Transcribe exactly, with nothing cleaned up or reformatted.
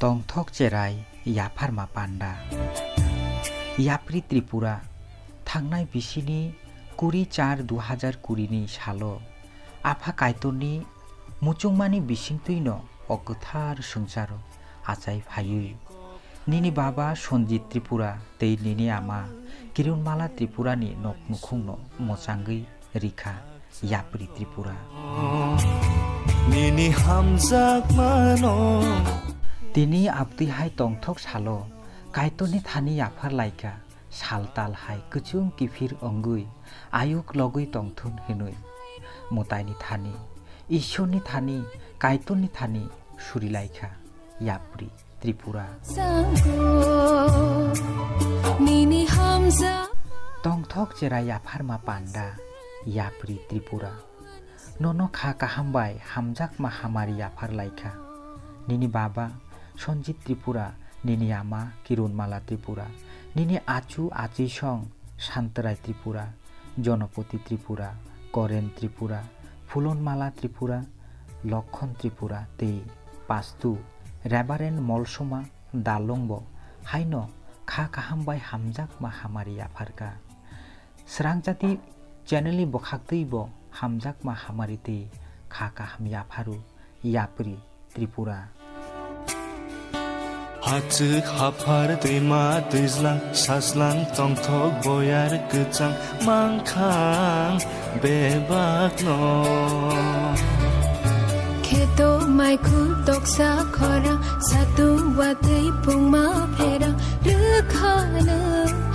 Tongthok cherai yapharma panda. Yapri Tripura, thangnai bisini kuri char dui hazar kuri ni salo Apha Kaitorni muchungmani bisingtwino o kwthar swngcharo achai phaiwi nini baba Sanjit Tripura tei nini ama Kiranmala Tripurani nok nukhungno mwchangwi rikha. Yapri Tripura. Nini hamjakmano. Tini abtwi hai tongthok salo Kaitorni thani yaphar laikha, sal tal hai kwchwng kiphir wngwi ayuk logwi tongthun hinwi. Mwtaini thani, Ishorni thani, Kaitorni thani suri laikha. Yapri Tripura. Nini hamja. Tongthok cherai yapharma panda, Yapri Tripura. Nono kha kaham bai hamjakma hamari yaphar laikha. Nini baba Sanjit Tripura, nini ama Kiranmala Tripura, nini achu achisong Santrai Tripura, Jonopoti Tripura, Koren Tripura, Phulonmala Tripura, Lokhon Tripura tei pastu Reverend Molsoma Dalongbo haino kha kaham bai hamjakma hamari yapharkha. Srangjati channel ni bwkhaktwibo hamjakma hamari tei kha kaham yapharu Yapri Tripura. Hachwk haphar twima twijlang sajlang tongthok boyar kwchang mangkhang bebakno. Kheto maikhul toksa khorang satung watwi pungma pherang rwkha nwng.